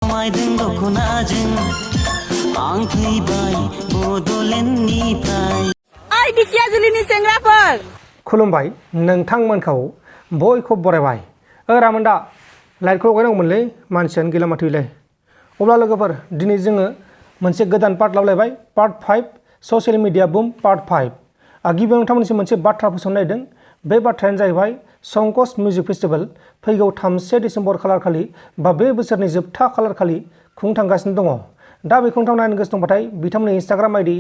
समायदों दखनाजों आं फैबाय बडलेण्डनिफ्राय ओइ दिखियाजुलिनि सेंग्राफोर खुलुमबाय नोंथांमोनखौ बयखौ बरायबाय रामोनदा लाइटखौ लगायनांगौमोनलै मानसियानो गैला माथोलै अब्ला लोगोफोर दिनै जोङो मोनसे गोदान पार्ट लाबोलायबाय part 5 social media Bum part 5 गिबियाव नोंथांमोननिसिम मोनसे बाथ्रा फोसावनो नागिरदों बे बाथ्रायानो जाहैबाय संकस मिउजिक फेस्टिवल फैगौ 3 डिसेम्बर खालार खालि बा बे बोसोरनि जोबथा खालार खालि खुंनो थांगासिनो दङ दा बेखौ नोंथांमोना नायनो गोसो दंबाथाय बिथांमोननि इंस्टाग्राम आइडि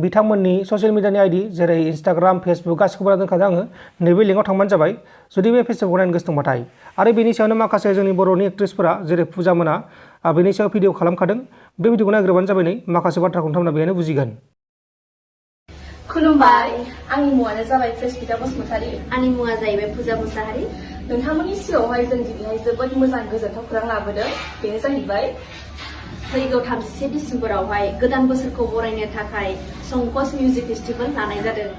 बिथांमोननि ससियेल मिडियानि आइडि जेरै इंस्टाग्राम फेसबुक गासिखौबो दोनखादों आङो नैबे लिंकआव थांबानो जाबाय जुदि बे फेस्टिवलखौ नायनो गोसो दंबाथाय आरो बेनि सायावनो माखासे जोंनि बर'नि एक्ट्रेसफोरा जेरै फुजा मोना बेनि सायाव भिडिअ खालामखादों बे भिडिअखौ नायग्रोबानो जाबाय नै माखासे बाथ्राखौ नोंथांमोना बेहायनो बुजिगोन खुलुमबाय आंनि मुङानो जाबाय प्रेसपिता बसुमतारी आंनि मुङा जाहैबाय फुजा मुसाहारि नोंथांमोननि सिगाङावहाय जों दिनैहाय जोबोद मोजां गोजोनथाव खौरां लाबोदों बेनो जाहैबाय फैगौ 31 डिसेम्बरावहाय गोदान बोसोरखौ बरायनो थाखाय संकस मिउजिक फेस्टिवल लानाय जादों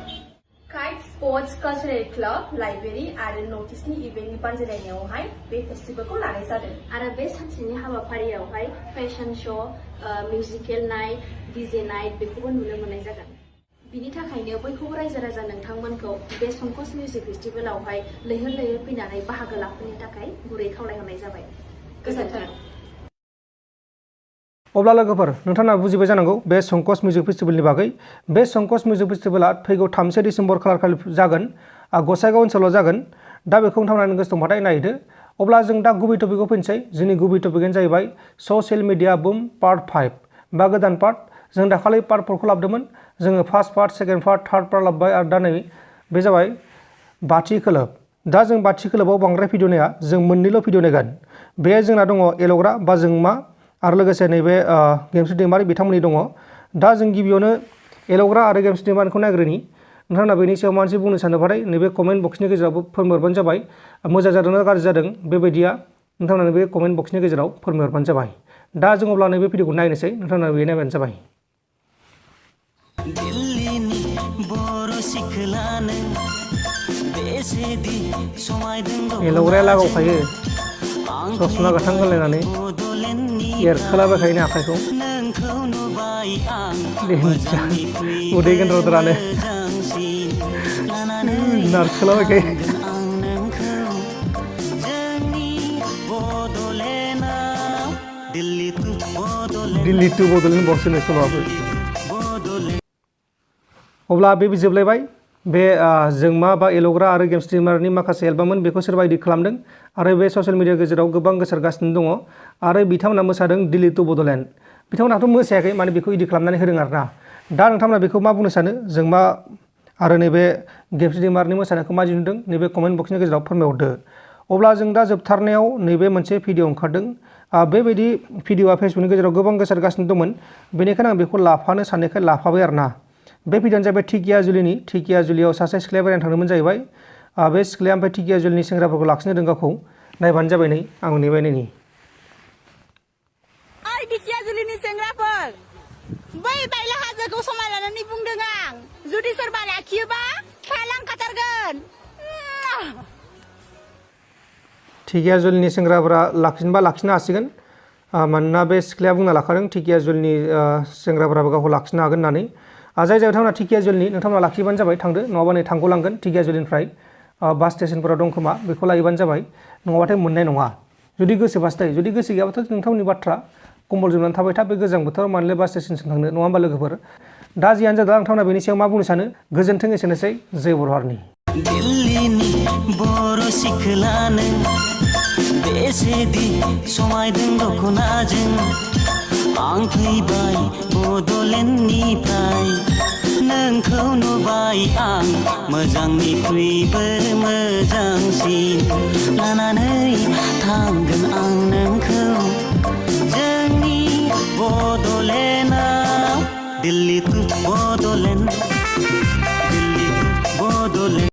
kite sports cultural club library आरो नर्थ इस्टनि इभेन्टनि बानजायनायावहाय बे फेस्टिवलखौ लानाय जादों आरो बे सानसेनि हाबाफारियावहाय फेशन श' मिउजिकेल नाइट डीजे नाइट बेखौबो नुनो मोननाय जागोन बिनि थाखायनो बयखौबो रायजो राजा नोंथांमोनखौ बे संकस मिउजिक फेस्टिवलावहाय लैहोर लैहोर फैनानै बाहागो लाफैनो थाखाय गुरै खावलायहरनाय जाबाय गोजोन्थों अब्ला लोगोफोर नोंथाङा बुजिबाय जानांगौ बे संकस मिउजिक फेस्टिवलनि बागै बे संकस मिउजिक फेस्टिवला फैगौ 3 डिसेम्बर खालार खालि जागोन गसाइगाव ओनसोलाव जागोन दा बेखौ नोंथांमोना गोसो दंबाथाय नायदो अब्ला जों दा गुबै टपिकआव फैनोसै जोंनि गुबै टपिकआनो जाहैबाय ससियेल मिडिया बुम पार्ट 5 बा गोदान पार्ट जों दाखालि पार्ट 4 खौ लाबोदोंमोन जोङो first part second part third part लाबोबाय आरो दा नै बे जाबाय बाथि खोलोब दा जों बाथि खोलोबाव बांद्राय भिडिअ नाया जों मोननैल' भिडिअ नायगोन बे जोंना दङ एलग्रा बा जोंमा आरो लोगोसे नैबे गेमस्रि दैमारि बिथांमोननि दङ दा जों गिबियावनो एलग्रा आरो गेमस्रि दैमारिखौ नायग्रोनि नोंथांमोना बेनि सायाव मानसि बुंनो सानोबाथाय नैबे कमेन्ट बक्सनि गेजेरावबो फोरमायहरबानो जाबाय मोजां जादों ना गाज्रि जादों बेबायदिया नोंथांमोना बे कमेन्ट बक्सनि गेजेराव फोरमायहरबानो जाबाय दा जों अब्ला नैबे भिडिअखौ नायनोसै नोंथांमोना बे नायबानो जाबाय दिल्लीनि बर' सिख्लानो बेसेदि समायदों एलग्राया लागावखायो ससमा गोथां गानलायनानै एरखोलाबायखायोनो आखाइखौ उदै गेन्द्रद्रानो नारखोलाबायखायो दिल्ली टु बडलेण्ड बर्सनो समाबो अब्ला बे जोबलायबाय बे जोंमा बा एलग्रा आरो गेमस्रि दैमारिनि माखासे एलबाममोन बेखौ सोरबा इडिट खालामदों आरो बे ससियेल मिडिया गेजेराव गोबां गोसारगासिनो दङ आरो बिथांमोना मोसादों दिल्ली टु बडलेण्ड बिथांमोनाथ' मोसायाखै माने बेखौ इडिट खालामनानै होदों आरोना दा नोंथांमोना बेखौ मा बुंनो सानो जोंमा आरो नैबे गेमस्रि दैमारिनि मोसानायखौ मा नुदों नैबे कमेन्ट बक्सनि गेजेराव फोरमायहरदो अब्ला जों दा जोबथारनायाव नैबे मोनसे भिडिअ ओंखारदों बेबायदि भिडिअआ फेसबुकनि गेजेराव गोबां गोसारगासिनो दंमोन बेनिखायनो आं बेखौ लाफानो साननायखाय लाफाबाय आरोना बे भिडिअ'आनो जाहैबाय थिकियाजुलिनि थिकियाजुलियाव सासे सिख्लाया बेरायनो थांदोंमोन जाहैबाय बे सिख्लाया ओमफ्राय थिकियाजुलिनि सेंग्राफोरखौ लाखिनो रों गावखौ नायबानो जाबाय नै आं नेबाय नायनि ओइ दिखियाजुलिनि सेंग्राफोर बै बायला हाजोखौ समायनानै बुंदों आं जुदि सोरबा लाखियोबा खालामखाथारगोन थिकियाजुलिनि सेंग्राफोरा लाखिनोबा लाखिनो हासिगोन मानोना बे सिख्लाया बुंना लाखादों थिकियाजुलिनि सेंग्राफोराबो गावखौ लाखिनो हागोन होननानै जाय जाय बिथांमोना थिकियाजुलिनि नोंथांमोना लाखिबानो जाबाय थांदो नङाबा नै थांग'लांगोन थिकियाजुलिनिफ्राय बास स्टेशनफोराव दं खोमा बेखौ लायोबानो जाबाय नङाबाथाय मोननाय नङा जुदि गोसोबासो जुदि गोसो गैयाबाथ' नोंथांमोननि बाथ्रा कम्बल जोमनानै थाबाय था बे गोजां बोथोराव मानोलाय बास स्टेशनसिम थांनो नङा होमबा लोगोफोर दा जियानो जादों नोंथांमोना बेनि सायाव मा बुंनो सानो गोजोन्थों एसेनोसै जय बर' हारिनि दिल्लीनि बर' सिख्लानो बेसेदि समायदों दखनाजों आं फैबाय बडलेण्डनिफ्राय नोंखौ नुबाय आं मोजांनिख्रुइबो मोजांसिन लानानै थांगोन आं नोंखौ जोंनि बडलेण्डआव दिल्ली